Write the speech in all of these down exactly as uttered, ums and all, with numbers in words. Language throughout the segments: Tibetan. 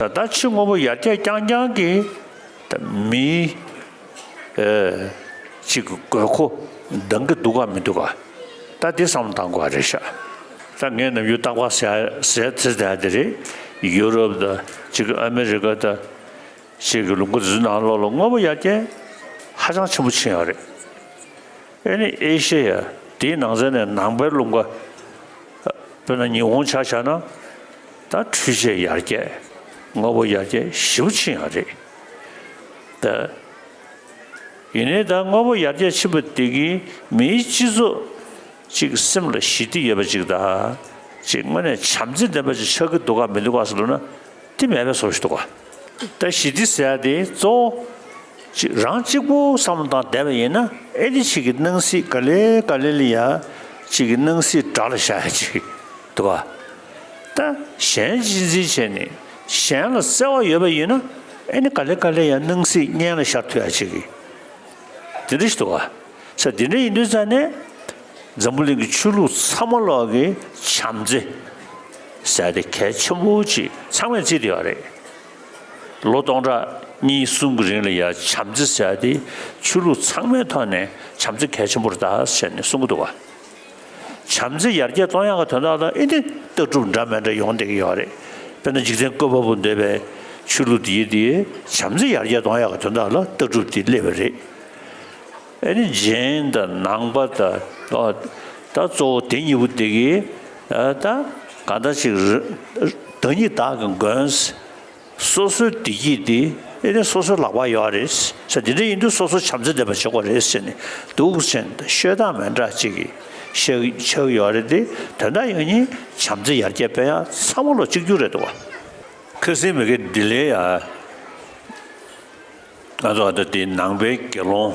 ད་ལྟ་ཕྱི་དངོས་པོ་ཡར་རྒྱས་རྐྱང་རྐྱང་གིས་ད་མིའི་ཨེ་ཅིག་དགོས་མཁོ་འདང་གི་འདུག་ག་མི་འདུག་ག་ད་འདི་བསམ་བློ་གཏང་དགོས་པ་རེད་ཤག་ད་ངས་ནམ་རྒྱུན་རྟག་པར་ཟེར་ཟེར་ཚེ་ད་དེ་རེད། ཡུ་རོབ་དང་ཅིག་ཨ་མེ་རི་ཀ་དང་ཅིག་གི་ལུང་པ་འཛུལ་ནང་ལོགས་ལ་དངོས་པོ་ཡར་རྒྱས་ཧ་ཅང་ཆེན་པོ་ཕྱིན་ཡོད་རེད། ཨེ་ནི་ཨེ་ཤེ་ཡ་དེའི་ནང་ཚན་ནས་ནང་པའི་ལུང་པ། དཔེར་ན་ཉི་ཧོང་ཆ་བཞག་ན་ད་འཕྲུལ་ཆས་ཡར་རྒྱས། དངོས་པོ་ཡར་རྒྱས་ཞེ་པོ་ཕྱིན་ཡོད་རེད། ད་ཡིན་ནའི་ད་དངོས་པོ་ཡར་རྒྱས་ཕྱིན་པ་དེ་གིས་མིའི་སྤྱི་ཚོགས་ཅིག་སེམས་ལ་ཞི་བདེ་ཡོད་པ་ཅིག་དང་ཅིག་དངོས་གནས་བྱམས་བརྩེ་ལྡན་པ་ཅིག་ཆགས་ཀྱི་འདུག་ག་མི་འདུག་ག་ཟེར་ལབ་ན། དེ་མེད་པའི་བཟོ་ཞིག་འདུག་ག་ད་ཞི་བདེ་ཟེར་ཡ་དེ་གཙོ་བོ་ཅིག་རང་གཅིག་པུ་བསམ་བློ་བཏང་བསྡད་པ་ཡིན་ན། ཨེ་ནི་ཅིག་གི་སྣང་སྲིད་ག་ལེ་ག་ལེ་ལ་ཡ་ཅིག་གི་སྣང་སྲིད་དགྲ་ལ་བཞག་ཡ་ཅིག་འདུག་ག་ད་གཞན་གཅེས་འཛིན་བྱས་ནས་གཞན་ལ་བརྩེ་བ་ཡོད་པ་ཡིན་ན། ཨེ་ནི་ག་ལེ་ག་ལེ་ཡ་སྣང་སྲིད་གཉེན་ལ་ཤར་ཐུབ་ཡ་ཅིག་གི་དེ་འདྲ་ཞིག་འདུག་ག་ས་དེ་འདྲ་ཡིན་དུས་ཙང་ནས་འཛམ་བུ་གླིང་གི་ཆོས་ལུགས་ཚང་མ་ལོག་གི་བྱམས་བརྩེ་ཟེར་དེ་གལ་ཆེན་པོ་ཅིག་ཚང་མས་བརྩིས་བསྡད་ཡོད་རེད། ལོ་སྟོང་ཕྲག་གཉིས་གསུམ་གྱི་རིང་ལ་ཡ་བྱམས་བརྩེ་ཟེར་དེ་ཆོས་ལུགས་ཚང་མའི་ཐོག་ནས་བྱམས་བརྩེ་གལ་ཆེན་པོ་རེད་ད་ཟེར་ནས་གསུང་གི་འདུག་ག་བྱམས་བརྩེ་ཡར་རྒྱས་གཏོང་ཡག་གི་དོན་དག་ལ་ཨེ་ནི་ལྟ་གྲུབ་འདྲ་མི་འདྲ་ཡོང་བསྡད་ཀྱི་ཡོད་རེད། དཔེར་ན་འཇིག་རྟེན་བཀོད་པ་པོ་འདོད་པའི་ཆོས་ལུགས་དེ་དེ་བྱམས་བརྩེ་ཡར་རྒྱས་གཏོང་ཡག་གི་དོན་དག་ལ་ལྟ་གྲུབ་དེ་སླེབས་པ་རེད། ཨེ་ནི་ཇེན་དང་ནང་པ་དང་། ཨོ། ད་གཙོ་བོ་དེ་གཉིས་པོ་དེ་གིས་ཨ་ད་གང་ལྟར་ཅིག་ར་བདག་ཉིད་བདག་གི་མགོན། སོ་སོའི་བདེ་སྐྱིད་དེ་ཨེ་ནི་སོ་སོའི་ལག་པར་ཡོད་རེད་ཟེར། དེ་འདྲ་ཡིན་དུས་སོ་སོ་བྱམས་བརྩེ་ལྡན་པ་བྱེད་དགོས་རེད་ཟེར་ནས་འདུག་ཟེར་ནས་ཤོད་སྟངས་མི་འདྲ་ཅིག་གིས་བཤད་ཆགས་ཡོད་རེད་དེ། དོན་དག་ཡང་སྙིང་བྱམས་བརྩེ་ཡར་རྒྱས་སྤེལ་ཡག་ཚང་མ་ལོ་གཅིག་གྱུར་རེད་འདུག་བ། ཁ་སང་མི་གི་ལྡི་ལི་ཡ། ང་ཚོ་ད་དེ་ནང་པའི་དགེ་སློང་།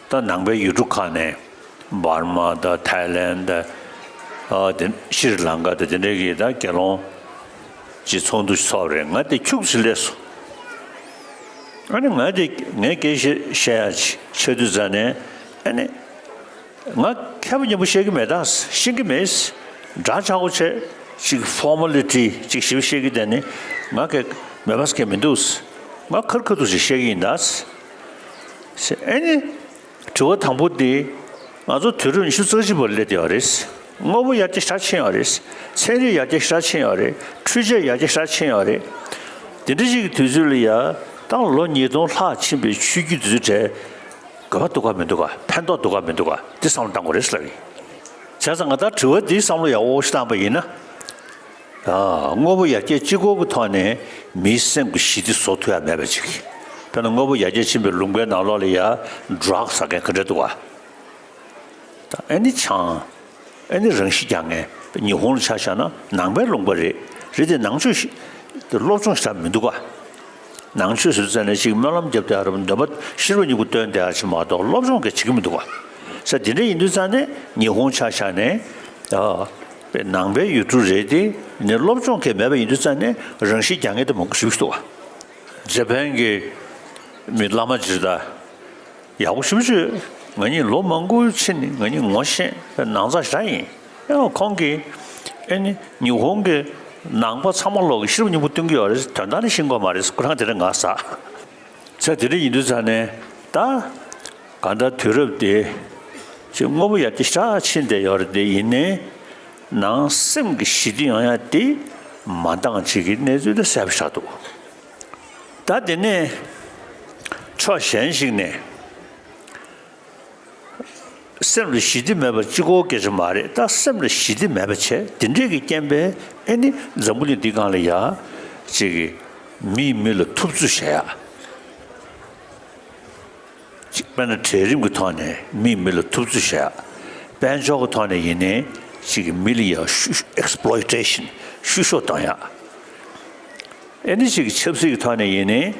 ད་ནང་པའི་ཡུལ་གྲུ་ཁག་ནས་འབར་མ་དང་ཐའི་ལན་དང་། ཨ་དེ་ཤྲི་ལང་ཀ་དང་དེ་འདྲའི་གི་ད་དགེ་སློང་ཅིག་ཚོགས་འདུ་ཚོགས་རེད། ང་དེ་ཁྱུག་ཙམ་སླེབས་སོང་། ཨ་ནི་ང་དེ་ངས་སྐད་ཆ་བཤད་ཡ་ཆེ་དུས་ཙ་ནས་ཨ་ནི། ང་མཁས་པོ་སྙན་པོ་བཤད་ཀྱི་མེད་ད། ཤེས་ཀྱི་མེད། འདྲ་ཆགས་པོ་བྱས། ཅིག་ཕོར་མ་ལི་ཊི་ཅིག་ཞིབ་བཤད་ཀྱི་དེ་ནི་ང་གི་མེད་པ་སྐད་མི་འདུག་ང་ཁར་ཁ་ཐུག་ཅིག་བཤད་ཀྱི་ཡིན་ད། ཨེ་ནི། དྲི་བ་དང་པོ་འདི་ང་ཚོ་དུས་རབས་ཉི་ཤུ་རྩ་གཅིག་པར་སླེབས་བསྡད་ཡོད་རེད། དངོས་པོ་ཡར་རྒྱས་ཞེ་དྲག་ཕྱིན་ཡོད་རེད། ཚན་རིག་ཡར་རྒྱས་ཞེ་དྲག་ཕྱིན་ཡོད་རེད། འཕྲུལ་ཆས་ཡར་རྒྱས་ཞེ་དྲག་ཕྱིན་ཡོད་རེད། དེ་འདྲ་ཞིག་གི་དུས་ཚོད་ལ་ཡ་ད་ལོ་ཉིས་སྟོང་ལྷག་ཕྱིན་པའི་ཆོས་བརྒྱུད་དེ་ཚོའི་གྲས། དགོས་པ་འདུག་ག་མི་འདུག་ག་ཕན་ཐོགས་འདུག་ག་མི་འདུག་ག་འདི་བསམ་བློ་བཏང་དགོས་རེད་ཟེར་ལབ་ཡིན། བྱས་ཙང་ང་ད་དྲི་བ་འདི་བསམ་བློ་ཡག་པོ་ཞིག་བཏང་པ་ཡིན་ན། ཨ། དངོས་པོ་ཡར་རྒྱས་གཅིག་པོ་གི་ཐོག་ནས་མིའི་སེམས་ཀྱི་ཞི་བདེ་བཟོ་ཐུབ་ཡ་མེད་པ་ཅིག་དཔེར་ན་དངོས་པོ་ཡར་རྒྱས་ཕྱིན་པའི་ལུང་པའི་ནང་ལོགས་ལ་ཡ་ཌྲག་ཟ་མཁན་ག་འདྲ་འདུག་ག་ད་ཨེ་ནི་ཆང་། ཨེ་ནི་རང་ཤི་རྒྱག་མཁན། ཉི་ཧོང་ལ་ཆ་བཞག་ན་ནང་པའི་ལུང་པ་རེད། རེད་དེ་ནང་ཆོས་ཤིག་སློབ་སྦྱོང་ཞེ་དྲག་མི་འདུག་ག་ནང་ཆོས་ཟེར་ཙ་ནས་ཅིག་སྨོན་ལམ་བརྒྱབ་བསྡད་ཡ་རེད་པ། འདོན་པ་ཤེས་རབ་སྙིང་པོ་བཏོན་བསྡད་ཡ་ཅིག་མ་གཏོགས་སློབ་སྦྱོང་གི་བྱེད་ཀྱི་མི་འདུག་ག་ས་དེ་འདྲ་ཡིན་དུས་ཙང་ནས་ཉི་ཧོང་ཆ་བཞག་ནས། ཨ། ནང་པའི་ཡུལ་གྲུ་རེད་དེ། ནས་སློབ་སྦྱོང་གི་མེད་པ་ཡིན་དུས་ཙང་ནས་རང་ཤི་རྒྱག་མཁན་དེ་མང་པོ་ཞེ་པོ་ཞིག་འདུག་ག་ཇ་པན་གྱི་མི་བླ་མ་ཇི་ལྟར། ཡག་པོ་ཞེ་པོ་ཅིག་ང་གཉིས་ལོ་མང་པོ་ཕྱིན་ནས་ང་གཉིས་ངོ་ཤེས་པའི་ནང་ཚགས་ཞེ་དྲག་ཡིན། ཡང་ཁོང་གིས་ཨེ་ནི་ཉི་ཧོང་གི་ནང་པ་ཚང་མ་ལོག་གི་ཤེས་རབ་སྙིང་པོ་སྟོན་གྱི་ཡོད་རེད། དོན་དག་ནི་ཤེས་ཀྱི་ཡོད་མ་རེད། ཁོ་རང་དེ་འདྲ་ངར་ཟ། ཚེ་དེ་འདྲ་ཡིན་དུས་ཙང་ནས་ད་གང་ལྟར་དུས་རབས་དེ་ཅིག་དངོས་པོ་ཡར་རྒྱས་ཞེ་དྲག་ཕྱིན་བསྡད་ཡོད་རེད་དེ། ཡིན་ནའི་ནང་སེམས་ཀྱི་ཞི་བདེ་ཡོང་ཡ་དེ་མ་འདང་ཅིག་གི་གནས་ཚུལ་དེ་གསལ་པོ་ཞེ་དྲག་འདུག་ད་དེ་ནས་ཕྱོགས་གཞན་ཞིག་ནས། སེམས་ལ་ཞི་བདེ་མེད་པ་གཅིག་པོའི་སྐད་ཆ་མ་རེད། ད་སེམས་ལ་ཞི་བདེ་མེད་པ་བྱས། དེ་འདྲས་ཀྱི་རྐྱེན་པས་ཨེ་ནི་འཛམ་བུ་གླིང་འདི་སྒང་ལ་ཡ་ཅིག་གི་མིས་མི་ལ་ཐུབ་ཚོད་བྱེད་ཡ། ཅིག་དཔེར་ན་གྲལ་རིམ་གྱི་ཐོག་ནས་མིས་མི་ལ་ཐུབ་ཚོད་བྱེད་ཡ། དཔལ་འབྱོར་གྱི་ཐོག་ནས་ཡིན་ནའི་ཅིག་གི་མི་ལ་ཡ་བཤུ་ཨེག་སི་པི་ལོའི་ཊེ་ཤན་བཤུ་གཞོག་གཏོང་ཡ། ཨེ་ནི་ཅིག་ཆབ་སྲིད་ཀྱི་ཐོག་ནས་ཡིན་ནའི་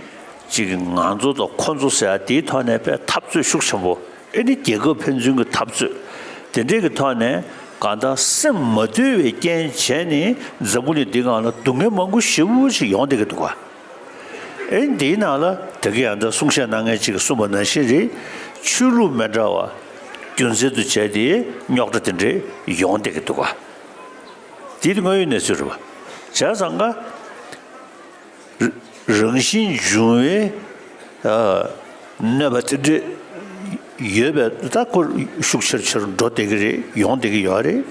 ཅིག་ང་ཚོ་དང་ཁོ་ཚོ་ཟེར་ཡ་དེའི་ཐོག་ནས་དཔེ་འཐབ་རྩོད་ཤུགས་ཆེན་པོ། ཨེ་ནི་རྒྱལ་ཁབ་ཕན་ཚུན་གྱི་འཐབ་རྩོད་དེ་འདྲས་ཀྱི་ཐོག་ནས་གང་ལྟར་སེམས་མ་དུལ་བའི་རྐྱེན་བྱས་ནས་འཛམ་བུ་གླིང་འདི་སྒང་ལ་སྡུག་བསྔལ་མང་པོ་ཞེ་པོ་ཅིག་ཡོང་བསྡད་ཀྱི་འདུག་ག་ཨེ་ནི་འདིའི་ནང་ལ་ད་གིན་ཡང་ད་གསུང་བཤད་གནང་མཁན་ཅིག་གིས་གསུངས་པ་ནང་བཞིན་རེད། ཆོས་ལུགས་མི་འདྲ་བ་རྒྱུ་མཚན་དུ་བྱས་ཏེ་རྙོག་དྲ་དེ་འདྲས་ཡོང་བསྡད་ཀྱི་འདུག་ག་དེ་དངོས་ཡོད་གནས་ཚུལ་རེད་པ། བྱས་ཙང་ཀ་རང་བཞིན་འབྱུང་བའི་གནོད་པ་དེ་འདྲ་ཡོད་པས། ད་ཁོ་ཤུགས་ཆེར་ཆེར་འགྲོ་བསྡད་ཀྱི་རེད། ཡོང་བསྡད་ཀྱི་ཡོད་རེད།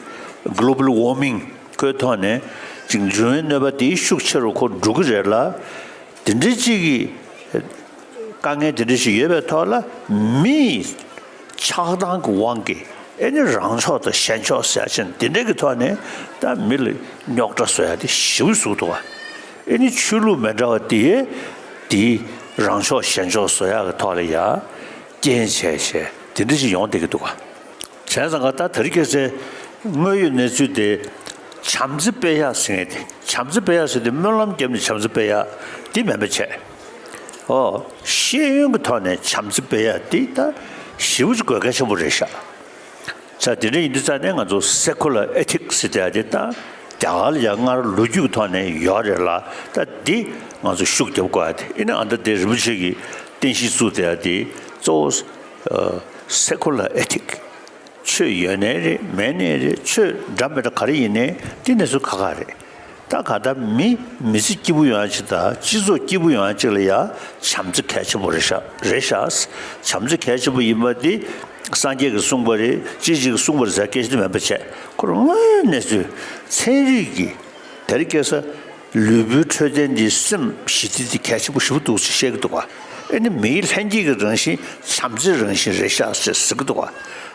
གློ་བལ་ཝར་མིང་ཁོའི་ཐོག་ནས་ཅིག་འབྱུང་བའི་གནོད་པ་དེའི་ཤུགས་ཆེ་རུ་ཁོ་འགྲོ་གི་རེད་ལ། དེ་འདྲའི་ཅིག་གི་དཀའ་ངལ་དེ་འདྲ་ཞིག་ཡོད་པའི་ཐོག་ལ། མི་ཆགས་སྡང་གི་དབང་གིས་ཨེ་ནི་རང་ཕྱོགས་དང་གཞན་ཕྱོགས་ཟེར་ཡ་ཅན་དེ་འདྲ་གི་ཐོག་ནས་ད་མི་ལ་རྙོག་དྲ་བཟོ་ཡ་དེ་ཞེ་པོ་ཟུག་འདུག་བ། ཨེ་ནི་ཆོས་ལུགས་མི་འདྲ་བ་དེ་དེ་རང་ཕྱོགས་གཞན་ཕྱོགས་བཟོ་ཡ་གི་ཐོག་ལ་ཡ་རྐྱེན་བྱས་བྱས་དེ་འདྲ་ཞིག་ཡོང་བསྡད་ཀྱི་འདུག་བ། བྱས་ཙང་ག་ད་དེ་རིང་ཁ་སང་དངོས་ཡོད་གནས་ཚུལ་དེ་བྱམས་བརྩེ་སྤེལ་ཡག་ཟེར་མཁན་དེ། བྱམས་བརྩེ་སྤེལ་ཡག་ཟེར་དུས་སྨོན་ལམ་བརྒྱབ་ནས་བྱམས་བརྩེ་སྤེལ་ཡག་དེ་མིན་པ་བྱས། ཨོ། ཤེས་ཡོན་གྱི་ཐོག་ནས་བྱམས་བརྩེ་སྤེལ་ཡག་དེ་ད་ཞེ་པོ་ཅིག་དགོས་གལ་ཆེན་པོ་རེད་ཤག། ས་དེ་འདྲ་ཡིན་དུས་ཙང་ནས་ང་ཚོ་སེ་ཁུ་ལར་ཨེ་ཐིག་སི་ཟེར་ཡག་དེ་ད་རྒྱ་གར་ལ་ཡང་སྔར་ལོ་རྒྱུས་ཀྱི་ཐོག་ནས་ཡོད་རེད་ལ། ད་འདི་ང་ཚོ་ཤུགས་རྒྱབ་དགོས་ཡག་དེ། ཨེ་ནི་ཨ་མདའ་དེ་རིན་པོ་ཆེ་གིས་རྟེན་གཞི་བཙུགས་བསྡད་ཡག་དེ་གཙོ་བོ་སེ་ཁུ་ལར་ཨེ་ཐིག། ཆོས་ཡོད་ནའི་རེད། མེད་ནའི་རེད། ཆོས་འདྲ་མི་འདྲ་ག་རེ་ཡིན་ནའི་དེ་གནས་ཚུལ་ཁག་ཁག་རེད། ད་ག་ད་མི་མི་ཚེ་སྐྱིད་པོ་ཡོང་ཡག་ཅིག་དང་སྤྱི་ཚོགས་སྐྱིད་པོ་ཡོང་ཡག་ཅིག་ལ་ཡ་བྱམས་བརྩེ་གལ་ཆེན་པོ་རེད་ཤག། རེད་ཤག། བྱམས་བརྩེ་གལ་ཆེན་པོ་ཡིན་པ་འདི་སངས་རྒྱས་ཀྱིས་གསུངས་པ་རེད། ཅི་ཞིག་གིས་གསུངས་པ་རེད་ཟེར་སྐད་ཆ་དེ་མིན་པ་བྱས། ཁོ་རང་དངོས་གནས་ཚུལ་ཚན་རིག་གིས་དེ་རིང་ཁ་སང་ལུས་པོའི་འཕྲོད་བསྟེན་འདི་སེམས་ཞི་བདེ་འདི་གལ་ཆེན་པོ་ཞེ་པོ་འདུག་ཅེས་བཤད་ཀྱི་འདུག་བ། ཨེ་ནི་མིའི་ལྷན་སྐྱེས་ཀྱི་རང་བཞིན་བྱམས་བརྩེའི་རང་བཞིན་རེད་ཤག་ཅེས་ཟེར་གྱི་འདུག་བ།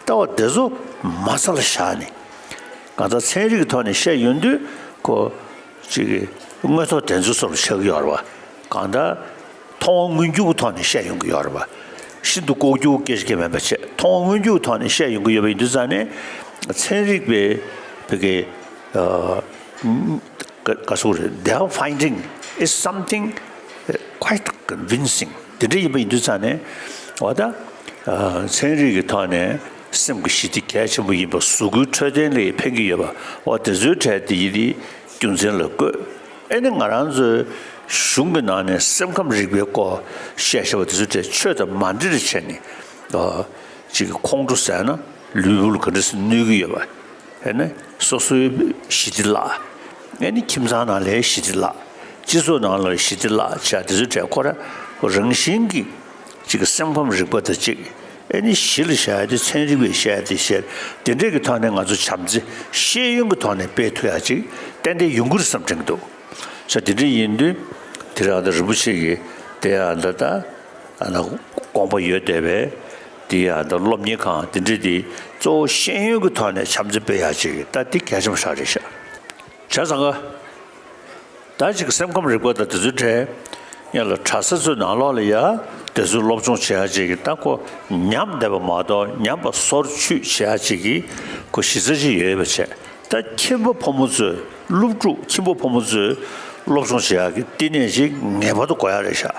ལྟ་བ་འདི་ཚོ་མ་རྩ་ལ་བཞག་ནས། གང་ལྟར་ཚན་རིག་གི་ཐོག་ནས་བཤད་ཡོང་དུས་ཁོ་ཅིག་གི་དངོས་ཐོག་དེ་ཚོ་སོར་ཆགས་ཀྱི་ཡོད་རེད་བ། གང་ལྟར་མཐོང་བ་མངོན་གྱུར་གྱི་ཐོག་ནས་བཤད་ཡོང་གི་ཡོད་རེད་བ། ཤིན་ཏུ་ལྐོག་གྱུར་སྐད་ཆ་སྐད་མེད་པ་བྱས། མཐོང་བ་མངོན་གྱུར་གྱི་ཐོག་ནས་བཤད་ཡོང་གི་ཡོད་པ་ཡིན་དུས་ཙང་ནས་ཚན་རིག་པའི་བོད་སྐད་ག་ག་སོགས་རེད། Their finding is something quite convincing. དེ་འདྲ་ཡིན་པ་ཡིན་དུས་ཙང་ནས་འོ་ད་ཚན་རིག་གི་ཐོག་ནས་སེམས་ཀྱི་ཞི་བདེ་གལ་ཆེན་པོ་ཡིན་པ། གཟུགས་པོའི་འཕྲོད་བསྟེན་ལ་ཕན་གྱི་ཡོད་པ། འོ་དེ་ཚོའི་གྲས་དེ་ཡི་དེ་རྒྱུ་མཚན་ལ་བཀོད། ཨེ་ནི་ང་རང་ཚོའི་གཞུང་གི་ནང་ནས་སེམས་ཁམས་རིག་པའི་སྐོར་བཤད་བཤད་པ་དེ་ཚོའི་གྲས་ཆོས་དང་མ་འདྲེས་རེ་བྱས་ནས་ཨ་ཅིག་ཁོང་ཁྲོ་ཟེར་ན་ལུས་པོ་ལ་ག་འདྲ་སེ་གནོད་ཀྱི་ཡོད་པ། ཨེ་ནི་སོ་སོའི་ཞི་བདེ་བརླག། ཨེ་ནི་ཁྱིམ་ཚང་ནང་ལའི་ཞི་བདེ་བརླག། སྤྱི་ཚོགས་ནང་ལ་ཞི་བདེ་བརླག་བྱས་དེ་ཚོའི་གྲས་ཁོ་རང་རང་བཞིན་གྱིས་ཅིག་སེམས་ཁམས་རིག་པ་དང་གཅིག། ཨེ་ནི་གཞི་ལ་བཞག་ཡ་དེ་ཚན་རིག་པས་བཤད་ཡ་དེ་བཤད། དེ་འདྲས་ཀྱི་ཐོག་ནས་ང་ཚོ་བྱམས་བརྩེ་ཤེས་ཡོན་གྱི་ཐོག་ནས་སྤེལ་ཐུབ་ཡ་ཅིག་ཏན་ཏན་ཡོང་གི་རེད་བསམ་དྲན་གྱི་འདུག། ས་དེ་འདྲས་ཡིན་དུས་དེ་རིང་ཨ་མདའ་རིན་པོ་ཆེ་གིས་དེ་ཨ་མདའ་ད་ཨ་ན་དགོངས་པ་ཡོད་བསྡད་པས། དེ་ཨ་མདའ་སློབ་གཉེར་ཁང་དེ་འདྲས་དེ་གཙོ་བོ་ཤེས་ཡོན་གྱི་ཐོག་ནས་བྱམས་བརྩེ་སྤེལ་ཡ་ཅིག་ད་དེ་གལ་ཆེན་པོ་ཞིག་རེད་ཤག། བྱས་ཙང་ག་ད་ཅིག་སེམས་ཁམས་རིག་པ་དང་དེ་ཚོའི་གྲས་ཡང་ལ་གྲྭ་ས་ཚོའི་ནང་ལོགས་ལ་ཡ་དེ་ཚོའི་སློབ་སྦྱོང་བྱེད་ཡ་ཅིག་གི་ད་ཁོ་ཉམས་བསྡད་པ་མ་གཏོགས་ཉམས་པ་སོར་ཆུད་བྱེད་ཡ་ཅིག་གི་ཁོ་གཞི་རྩ་ཅིག་ཡོད་པ་བྱས། ད་ཁྱིམ་པ་ཕོ་མོ་ཚོས་སློབ་ཕྲུག་ཁྱིམ་པ་ཕོ་མོ་ཚོས་སློབ་སྦྱོང་བྱེད་ཡ་གི་བསྟི་གནས་ཅིག་ངེས་པར་དུ་དགོས་ཡ་རེད་ཤག།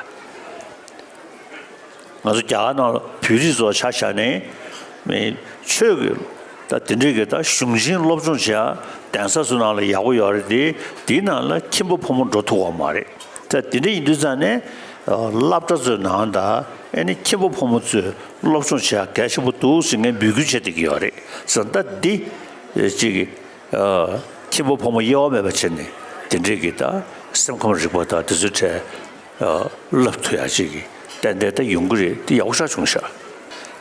ང་ཚོ་རྒྱ་གར་ནང་ལ་བོད་རིགས་ཚོ་ཆ་བཞག་ནས་མི་ཆོས་ཀྱི་ད་དེ་འདྲས་ཀྱི་ད་གཞུང་ཆེན་སློབ་སྦྱོང་བྱེད་ཡ་གདན་ས་ཚོ་ནང་ལ་ཡག་པོ་ཡོད་རེད་དེ། དེའི་ནང་ལ་ཁྱིམ་པ་ཕོ་མོ་འགྲོ་ཐུབ་པ་མ་རེད། ད་དེ་འདྲས་ཡིན་དུས་ཙང་ནས་སློབ་གྲྭ་ཚོའི་ནང་ད་ཨེ་ནི་ཁྱིམ་པ་ཕོ་མོ་ཚོས་སློབ་སྦྱོང་བྱེད་ཡ་གལ་ཆེན་པོ་འདུག་ཟེར་ངས་འབོད་སྐུལ་བྱེད་བསྡད་ཀྱི་ཡོད་རེད་ཟེར། ད་འདི་ཅིག་ཁྱིམ་པ་ཕོ་མོ་དབྱེ་བ་མེད་པ་བྱས་ནས་དེ་འདྲས་ཀྱི་ད་སེམས་ཁམས་རིག་པ་དང་དེ་ཚོའི་གྲས་བསླབ་ཐུབ་ཡ་ཅིག་གི་ཏན་ཏན་ད་ཡོང་གི་རེད། དེ་ཡག་པོ་ཞེ་དྲག་བྱུང་ཤག།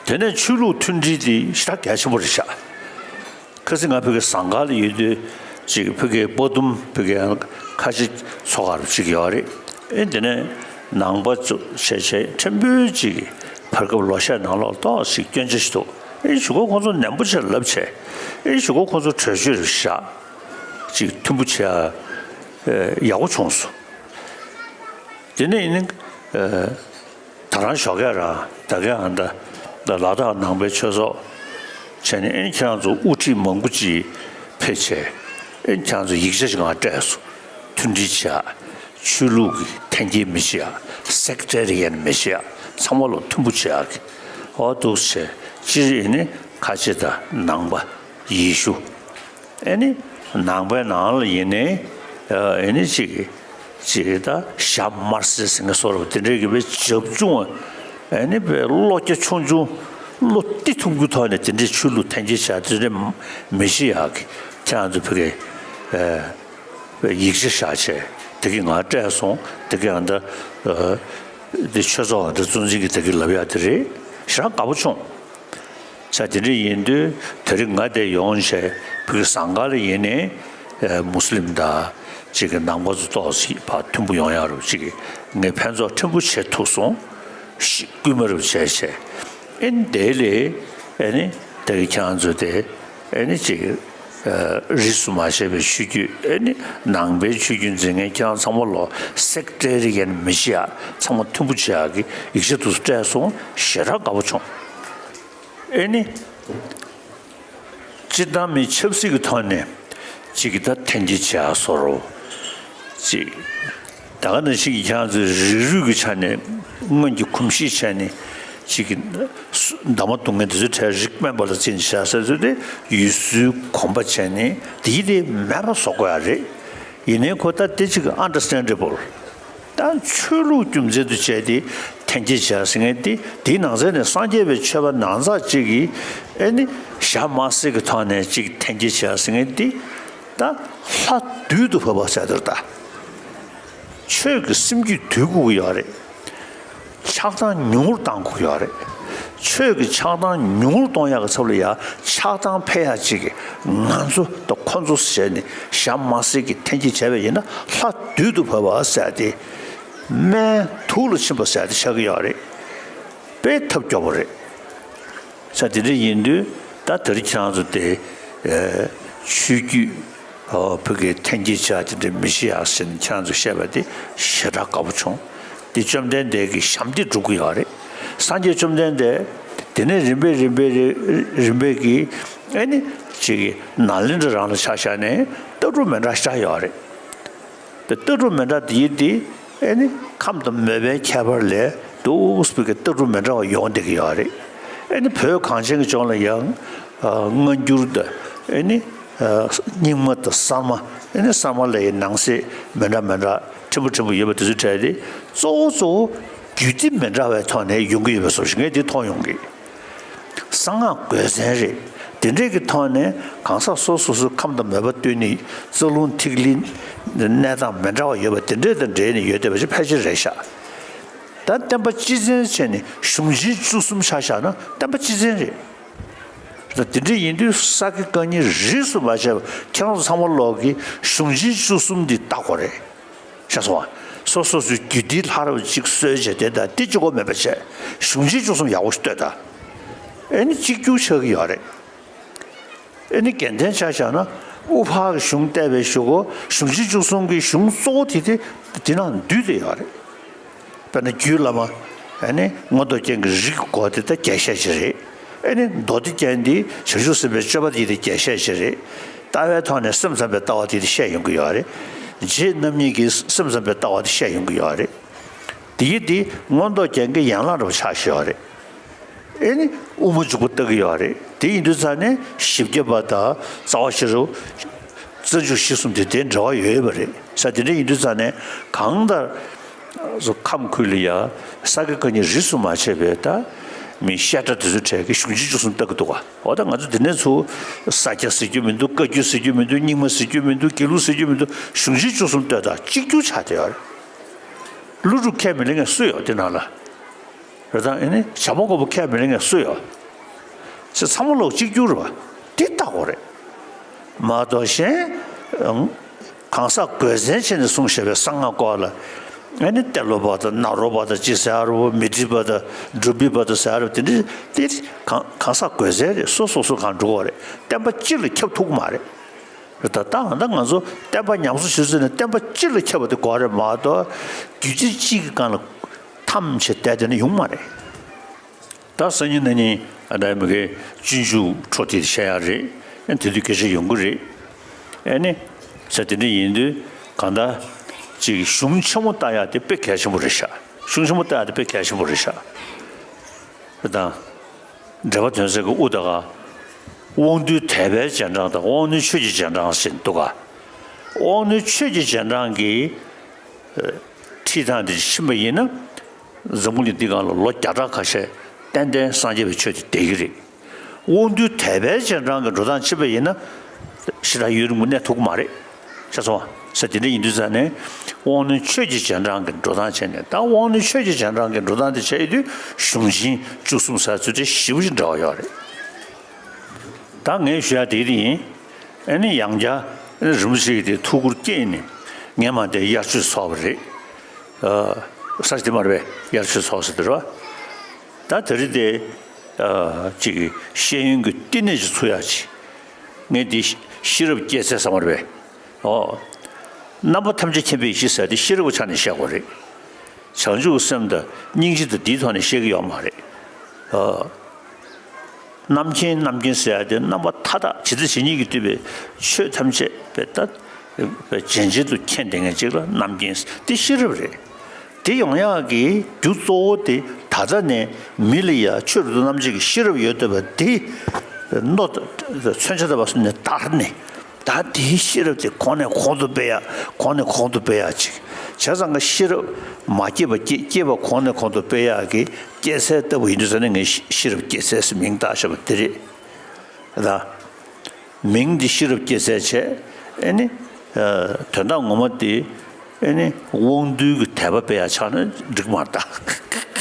དེ་ནས་ཆོས་ལུགས་མཐུན་སྒྲིལ་དེ་ཞེ་དྲག་གལ་ཆེན་པོ་རེད་ཤག། ཁ་སང་ང་བོད་ཀྱི་ཟངས་དཀར་ལ་ཡོད་དུས་ཅིག་བོད་ཀྱི་དཔའ་གཏུམ་བོད་ཀྱི་ཁ་ཆེ་ཚོགས་ཁག་རུ་ཅིག་ཡོད་རེད། ཨེ་དེ་ནས་ནང་པ་ཚོ་བྱས་བྱས་ཕྲན་བུ་ཅིག་བར་སྐབས་ལོ་ཤས་ནང་ལོགས་ཏོག་ཙམ་སྐྱོན་ཆ་ཞིག་འདུག། ཨེ་གཞུག་གུ་ཁོང་ཚོ་ནན་པོ་བྱས་ལབ་བྱས། ཨེ་གཞུག་གུ་ཁོང་ཚོ་གྲོས་ཆོད་རེ་བཞག། ཅིག་མཐུན་པོ་བྱས་ཡག་པོ་བྱུང་སོང་། དེ་ནས་ཡིན་ན་ད་རང་ཞོགས་ཀས་རང་ད་གིན་ཨ་མདའ་ད་ལ་དྭགས་ནང་པའི་ཆོས་ཚོགས་བྱས་ནས་ཨེ་ཁྱེད་རང་ཚོ་དབུ་ཁྲིད་མང་པོ་ཅིག་ཕེབས་བྱས། ཨེ་ཁྱེད་རང་ཚོ་ཡིག་ཆ་ཞིག་ང་སྤྲད་སོང་། མཐུན་སྒྲིལ་བྱས། ཆོས་ལུགས་ཀྱི་འཐེན་འཁྱེར་མི་བྱེད་ཡ། སེག་ཊེ་རི་ཡན་མི་བྱེད་ཡ། ཚང་མ་ལ་མཐུན་པོ་བྱེད་ཡ་གི། འོ་འདུག་བྱས་སྤྱིར་ཡིན་ནི་ཁ་ཆེ་དང་ནང་པ། ཡེ་ཤུ། ཨེ་ནི་ནང་པའི་ནང་ལ་ཡིན་ནའི་ཨེ་ནི་ཅིག་ཅིག་ད་ཞྭ་དམར་སེར་ཟེར་མཁན་བཟོ་འདྲ་དེ་འདྲའི་གི་བའི་བྱབ་ཆུང་། ཨེ་ནི་བའི་བློ་རྒྱ་ཆུང་ཆུང་བློ་གཏི་ཐུབ་ཀྱི་ཐོག་ནས་དེ་འདྲའི་ཆོས་ལུགས་འཐེན་འཁྱེར་བྱ་དེ་འདྲ་མི་ཤེས་ཡག་གི། ཁྱེད་རང་ཚོ་བོད་སྐད་ཡིག་ཆ་བཞག་བྱས་ དེ་གི་ང་སྤྲད་སོང་། དེ་གི་ཨ་འདྲ་དེ་ཆོས་ཚོགས་ཨ་འདྲ་གཙོ་འཛིན་གྱི་དེ་གི་ལབ་ཡག་དེ་རེད། ཞེ་དྲག་དགའ་པོ་བྱུང་། ས་དེ་འདྲ་ཡིན་དུས་དེ་རིང་ང་དེ་ཡོང་བྱས་ཕ་གི་ཟངས་དཀར་ལ་ཡིན་ནའི་མུ་སི་ལིམ་དང་ཅིག་གི་ནང་པ་ཚོ་ཏོག་ཙམ་ཕར་མཐུན་པོ་ཡོང་ཡག་རུ་ཅིག་གི་ངས་ཕན་ཐོགས་ཕྲན་བུ་བྱེད་ཐུབ་སོང་། ཤི་སྐུལ་མ་རུ་བྱས་བྱས་ཨེ་ནི་དེ་ལས་ཨེ་ནི་དེ་གི་ཁྱེད་རང་ཚོ་དེ་ཨེ་ནི་ཅིག་གི་རིས་སུ་མ་ཆད་པའི་ཆོས་བརྒྱུད་ཨེ་ནི་ནང་པའི་ཆོས་བརྒྱུད་འཛིན་མཁན་ཁྱེད་རང་ཚང་མ་ལོ་སེཀ་ཊེ་རི་ཡན་མི་བྱེད་ཡ་ཚང་མ་མཐུན་པོ་བྱེད་ཡ་གི་ཡིག་ཆ་དེ་ཚོ་སྤྲད་སོང་། ཞེ་དྲག་དགའ་པོ་བྱུང་། ཨེ་ནི། སྤྱིར་བཏང་མི་ཆབ་སྲིད་ཀྱི་ཐོག་ནས་གཅིག་གི་ད་འཐེན་འཁྱེར་བྱེད་ཡ་བཟོ་འདྲ། གཅིག་ད་ག་ནང་བཞིན་གྱི་ཁྱེད་རང་ཚོའི་རིགས་རུས་ཀྱི་ཆ་ནས་སྔོན་གྱི་གོམས་གཤིས་བྱས་ནས་གཅིག་གི་འདབ་མ་རྡུང་མཁན་དེ་ཚོའི་གྲས་རིགས་དམན་པ་ལ་བརྩིས་ནས་བྱ་ཟེར་ཚུལ་དེ་ཡུལ་སྲོལ་གོམས་པ་བྱས་ནས་དེ་ཡི་དེ་མེད་པ་བཟོ་དགོས་ཡ་རེད། ཡིན་ནའི་ཁོ་ད་དེ་གཅིག་གི་ཨན་ཌར་སི་ཊེན་ཌེ་བལ། ད་ཆོས་ལུགས་རྒྱུ་མཚན་དུ་བྱས་ཏེ་འཐེན་འཁྱེར་བྱས་ཟེར་མཁན་དེ་དེའི་ནང་ཚན་ནས་སངས་རྒྱས་པའི་ཆོས་པ་ནང་ཚགས་གཅིག་གིས་ཨེ་ནི་ཞྭ་དམར་སེར་གྱི་ཐོག་ནས་གཅིག་འཐེན་འཁྱེར་བྱས་ཟེར་མཁན་དེ་ད་ལྷ་བདུད་དུ་བབས་པ་ཟེར་དེ་རེད་ད། ཆོས་ཀྱི་སེམས་རྒྱུད་འདུལ་དགོས་ཀྱི་ཡོད་རེད། ཆགས་སྡང་ཉུང་རུ་གཏོང་དགོས་ཀྱི་ཡོད་རེད། ཆོས་ཀྱི་ཆགས་སྡང་ཉུང་རུ་གཏོང་ཡག་གི་ཚབ་ལ་ཡ་ཆགས་སྡང་འཕེལ་ཡག་ཅིག་གི་ང་ཚོ་དང་ཁོ་ཚོ་ཟེར་ནས་ཞྭ་དམར་སེར་གྱི་འཐེན་འཁྱེར་བྱས་པ་ཡིན་ན་ལྷ་བདུད་དུ་བབས་པ་ཟེར་ཏེ། སྨན་དུག་ལ་ཕྱིན་པ་ཟེར་ཏེ་ཆགས་ཀྱི་ཡོད་རེད། དཔེ་ཐབས་སྐྱོ་པོ་རེད། ས་དེ་འདྲ་ཡིན་དུས་ད་དེ་རིང་ཁྱེད་རང་ཚོ་དེ་ཆོས་བརྒྱུད་ཨོ་ཕ་གིའི་འཐེན་འཁྱེར་བྱས་དེ་འདྲ་མི་བྱེད་ཡག་ཟེར་ནས་ཁྱེད་རང་ཚོ་བཤད་པ་དེ་ཞེ་དྲག་དགའ་པོ་བྱུང་། དེ་བཅོམ་ལྡན་འདས་ཀྱི་ཞབས་འདེགས་སྒྲུབ་ཀྱི་ཡོད་རེད། སངས་རྒྱས་བཅོམ་ལྡན་འདས་དེ་ནས་རིམ་པས་རིམ་པས་རིམ་པས་ཀྱི་ཨེ་ནི་ཅིག་གི་ནཱ་ལེནྡྲ་རང་ལ་ཆ་བཞག་ནས་ལྟ་གྲུབ་མི་འདྲ་ཞིག་ཡོད་རེད། དེ་ལྟ་གྲུབ་མི་འདྲ་དེ་ཡིན་དེ་ཨེ་ནི་ཁམས་དང་མོས་པའི་ཁྱད་པར་ལས་འདུག་སྤུས་ཀྱི་ལྟ་གྲུབ་མི་འདྲ་བ་ཡོང་བསྡད་ཀྱི་ཡོད་རེད། ཨེ་ནི་བོད་གངས་ཅན་གྱི་ལྗོངས་ལ་ཡང་སྔ་འགྱུར་དང་ཨེ་ནི་རྙིང་མ་དང་གསར་མ་ཨེ་ནི་གསར་མ་ལ་ཡི་ནང་གསེས་མི་འདྲ་མི་འདྲ་ཕྲན་བུ་ཕྲན་བུ་ཡོད་པ་དེ་ཚོའི་གྲས་དེ་གཙོ་བོ་གཙོ་བོ་རྒྱུད་སྡེ་མི་འདྲ་བའི་ཐོག་ནས་ཡོང་གི་ཡོད་པའི་བཟོ་ཞིག་ངས་དེ་མཐོང་ཡོང་གི། གསང་སྔགས་དགོས་མཚན་རེད། དེ་འདྲས་ཀྱི་ཐོག་ནས་གང་ཟག་སོ་སོ་སོའི་ཁམས་དང་མོས་པ་བསྟུན་ནས་རྩ་རླུང་ཐིག་ལེ་གནས་སྟངས་མི་འདྲ་བ་ཡོད་པ་དེ་འདྲས་དང་འབྲེལ་ནས་ཡོད་བསྡད་པ་ཅིག་ཕལ་ཆེར་རེད་ཤག་ད་བསྟན་པ་སྤྱི་བཙན་བྱས་ནས་གཞུང་ཆེན་བཅུ་གསུམ་ཆ་བཞག་ན་བསྟན་པ་སྤྱི་བཙན་རེད། ད་དེ་འདྲས་ཡིན་དུས་ས་དགེ་བཀའ་རྙིང་རིས་སུ་མ་ཆད་པ་ཁྱེད་རང་ཚོ་ཚང་མ་ལོག་གི་གཞུང་ཆེན་བཅུ་གསུམ་འདི་ལྟ་དགོས་རེད། ཤེས་སོང་ང་། སོ་སོ་སོའི་རྒྱུད་སྡེའི་ལྷ་རབ་ཅིག་གསོལ་བྱས་དེ་དང་དེ་གཅིག་པོ་མེད་པ་བྱས། གཞུང་ཆེན་བཅུ་གསུམ་ཡག་པོ་ཞིག་ལྟོས་དང་། ཨེ་ནི་གཅིག་གྱུར་ཆགས་ཀྱི་ཡོད་རེད། ཨེ་ནི་རྒྱན་ལྡན་ཆ་བཞག་ན་དབུ་ཕར་གྱི་གཞུང་བལྟས་པའི་གཞུག་གུ་གཞུང་ཆེན་བཅུ་གསུམ་གྱི་གཞུང་གཙོ་བོ་དེ་དེ་དེ་ནང་འདུས་བསྡད་ཡོད་རེད། དཔེར་ན་རྒྱུད་བླ་མ་ཨེ་ནི་མངོན་རྟོགས་རྒྱན་གྱི་རིགས་སྐོར་དེ་ད་རྒྱས་བཤད་ཅིག་རེད། ཨེ་ནི་མདོ་སྡེ་རྒྱན་འདི་བྱང་ཆུབ་སེམས་དཔའི་སྤྱོད་པ་འདི་དེ་རྒྱས་བཤད་ཅིག་རེད། ལྟ་བའི་ཐོག་ནས་སེམས་ཙམ་པའི་ལྟ་བ་དེ་དེ་བཤད་ཡོང་གི་ཡོད་རེད། རྗེ་རྣམ་གཉིས་ཀྱིས་སེམས་ཙམ་པའི་ལྟ་བ་དེ་བཤད་ཡོང་གི་ཡོད་རེད། དེ་ཡི་དེ་མངོན་རྟོགས་རྒྱན་གྱི་ཡན་ལག་འདྲ་བོ་ཆགས་བཞག་ཡོད་རེད། ཨེ་ནི་དབུ་མ་འཇུག་པ་ལྟ་གི་ཡོད་རེད། དེ་ཡིན་དུས་ཙང་ནས་བཞི་བརྒྱ་པ་དང་རྩ་བ་ཤེས་རབ། རྩ་འཇུག་གཞི་གསུམ་དེ་དེ་འབྲེལ་བ་ཡོད་ཡོད་པ་རེད། ས་དེ་འདྲ་ཡིན་དུས་ཙང་ནས་གང་ལྟར། སོ་ཁམས་ཁུལ་ལ་ཡ་ས་དགེ་བཀའ་རྙིང་རིས་སུ་མ་ཆད་པའི་ད་མི་བཤད་གྲྭ་དེ་ཚོའི་གྲས་ཀྱི་གཞུང་ཆེན་བཅུ་གསུམ་ལྟ་གི་འདུག་ག་འོ་ད་ང་ཚོ་འདི་ནས་ཚུར་ས་སྐྱ་ཟེར་རྒྱུ་མི་འདུག་བཀའ་བརྒྱུད་ཟེར་རྒྱུ་མི་འདུག་རྙིང་མ་ཟེར་རྒྱུ་མི་འདུག་དགེ་ལུགས་ཟེར་རྒྱུ་མི་འདུག་གཞུང་ཆེན་བཅུ་གསུམ་ལྟོས་དང་གཅིག་གྱུར་ཆགས་བསྡད་ཡོད་རེད། ཀླུ་སྒྲུབ་ཁས་མི་ལེན་མཁན་སུ་ཡོད་དེ་ནང་ལ། རེད་དང་ཨེ་ནི་བྱམས་པ་མགོན་པོ་ཁས་མི་ལེན་མཁན་སུ་ཡོད། ཚེ་ཚང་མ་ལོག་གཅིག་གྱུར་རེད་པ། དེ་ལྟ་དགོས་རེད། མ་གཏོགས་གཞན། གང་ཟག་དགོས་མཚན་བྱས་ནས་གསུངས་བཞག་པའི་གསང་སྔགས་སྐོར་ལ། ཨེ་ནི་ཏེ་ལོ་པ་དང་ནཱ་རོ་པ་དང་ཅི་ཟེར་ཡ་རུ་མི་ཏྲི་པ་དང་འབྲུག་པི་པ་དང་ཟེར་ཡ་རུ་དེ་འདྲ་དེ་གང་གང་ཟག་དགོས་མཚན་རེད། སོ་སོ་སོ་གང་འགྲོ་བ་རེད། བསྟན་པ་སྤྱི་ལ་ཁྱབ་ཐུབ་ཀྱི་མ་རེད། ད་ལྟ་ང་ཚོ་བསྟན་པ་ཉམས་གསོ་བྱེད་ཚུལ་ནི་བསྟན་པ་སྤྱི་ལ་ཁྱབ་པ་དེ་དགོས་རེད་མ་གཏོགས་རྒྱུད་སྡེ་གཅིག་གི་སྒང་ལ་ཐམས་ཅད་བསྡད་དེ་ནི་ཡོང་མ་རེད། ད་སང་ཉིན་གནངས་ཉིན་ཨ་ད་མི་གའི་སྤྱོད་འཇུག་འཕྲོ་དེ་བཤད་ཡ་རེད། ཨ་དེ་དུས་སྐད་ཆ་ཡོང་གི་རེད། ཨ་ནི་ས་དེ་འདྲ་ཡིན་དུས་གང་ལྟར་ཅིག་གཞུང་ཆེན་མོ་ལྟ་ཡ་དེ་དཔེ་གལ་ཆེན་པོ་རེད་ཤག་གཞུང་ཆེན་མོ་ལྟ་ཡ་དེ་དཔེ་གལ་ཆེན་པོ་རེད་ཤག་ད། འགྲེལ་པ་དོན་གསལ་གྱི་དབུ་དང་། དབང་རྟུལ་དད་པའི་རྗེས་འབྲང་དང་དབང་རྣོན་ཆོས་ཀྱི་རྗེས་འབྲང་ཟེར་འདུག་ག་དབང་རྣོན་ཆོས་ཀྱི་རྗེས་འབྲང་གི་ཁྲིད་སྟངས་དེ་ཕྱིན་པ་ཡིན་ན། འཛམ་བུ་གླིང་འདི་སྒང་ལ་ལོ་བརྒྱ་ཕྲག་ཁ་ཤས་ཏན་ཏན་སངས་རྒྱས་པའི་ཆོས་དེ་བསྡད་ཀྱི་རེད། དབང་རྟུལ་དད་པའི་རྗེས་འབྲང་གི་འགྲོ་སྟངས་ཕྱིན་པ་ཡིན་ན། ཞེ་དྲག་ཡུན་རིང་པོ་གནས་ཐུབ་ཀྱི་མ་རེད། ཤེས་སོང་། ས་དེ་འདྲ་ཡིན་དུས་ཙང་ནས་དབང་རྣོན་ཆོས་ཀྱི་རྗེས་འབྲང་གི་འགྲོ་སྟངས་བྱས་ནས། ད་དབང་རྣོན་ཆོས་ཀྱི་རྗེས་འབྲང་གི་འགྲོ་སྟངས་དེ་བྱས་ཡོད་དུས་གཞུང་ཆེན་བཅུ་གསུམ་ཟེར་ཚུལ་དེ་ཞེ་པོ་ཅིག་འདྲ་བ་ཡོད་རེད། ད་ངས་ཞུ་ཡ་དེ་རེད་ཡིན། ཨ་ནི་ཡང་བསྐྱར་རིན་པོ་ཆེ་གི་དེ་ཐུགས་ཁུར་བསྐྱེད་ནས་ངས་མ་དེ་དབྱར་ཆོས་ཚོགས་པ་རེད། ས་ཆ་དེ་མ་རེད་པས། དབྱར་ཆོས་ཚོགས་ས་དེ་རེད་པ། ད་དེ་རིང་དེ་ཅིག་ཤེས་ཡོན་གྱི་བསྟི་གནས་ཅིག་ཚུགས་ཡག་ཅིག་ངས་འདི་ཤེས་རབ་སྐྱེད་ཚལ་ཟེར་བ་རེད་པས། ཨོ། རྣམ་པ་ཐམས་ཅད་མཁྱེན་པའི་གཞི་ཟེར་དེ་ཤེས་རབ་ཀྱི་ཆ་ནས་བཤད་དགོས་རེད། བྱང་ཆུབ་ཀྱི་སེམས་དང་སྙིང་རྗེ་དང་འདིའི་ཐོག་ནས་བཤད་ཀྱི་ཡོད་མ་རེད། ཨོ། རྣམ་མཁྱེན་རྣམ་མཁྱེན་ཟེར་ཡ་དེ་རྣམ་པ་མཐའ་དག་ཇི་ལྟ་ཇི་སྙེད་ཀྱིས་བསྡུས་པའི་ཆོས་ཐམས་ཅད་པའི་ད་རྗེན་ཅན་དུ་མཁྱེན་བསྡད་མཁན་ཅིག་ལ་རྣམ་མཁྱེན། དེ་ཤེས་རབ་རེད། དེ་ཡོང་ཡག་གི་རྒྱུ་གཙོ་བོ་དེ་ད་ལྟ་ནས་མི་ལ་ཡ་ཆོས་རབ་ཏུ་རྣམ་འབྱེད་ཀྱི་ཤེས་རབ་ཡོད་བསྡད་པ་དེ་མནོ། མཚོན་ཆ་ལྟ་བུ་ནས་དར་ནས། ད་དེའི་ཤེས་རབ་དེ་གོང་ནས་གོང་དུ་སྤེལ་ཡག་གོང་ནས་གོང་དུ་སྤེལ་ཡག་ཅིག་བྱས་ཙང་ཀ་ཤེས་རབ་མ་སྐྱེས་པ་སྐྱེ། སྐྱེས་པ་གོང་ནས་གོང་དུ་སྤེལ་ཡག་གི་སྐྱེད་ཚལ་ལྟ་བུ་ཡིན་དུས་ཙང་ནས་ངས་ཤེས་རབ་སྐྱེད་ཚལ་ཟེར་མིང་བཏགས་བཞག་པ་དེ་རེད། ད་མིང་འདི་ཤེས་རབ་སྐྱེད་ཚལ་བྱས། ཨེ་ནི། ཨ། དོན་དག་ངོ་མ་དེ་ཨེ་ནི་དབང་རྟུལ་གྱི་དད་པ་སྤེལ་ཡག་ཆགས་ན་འགྲིག་མ་རེད་ད།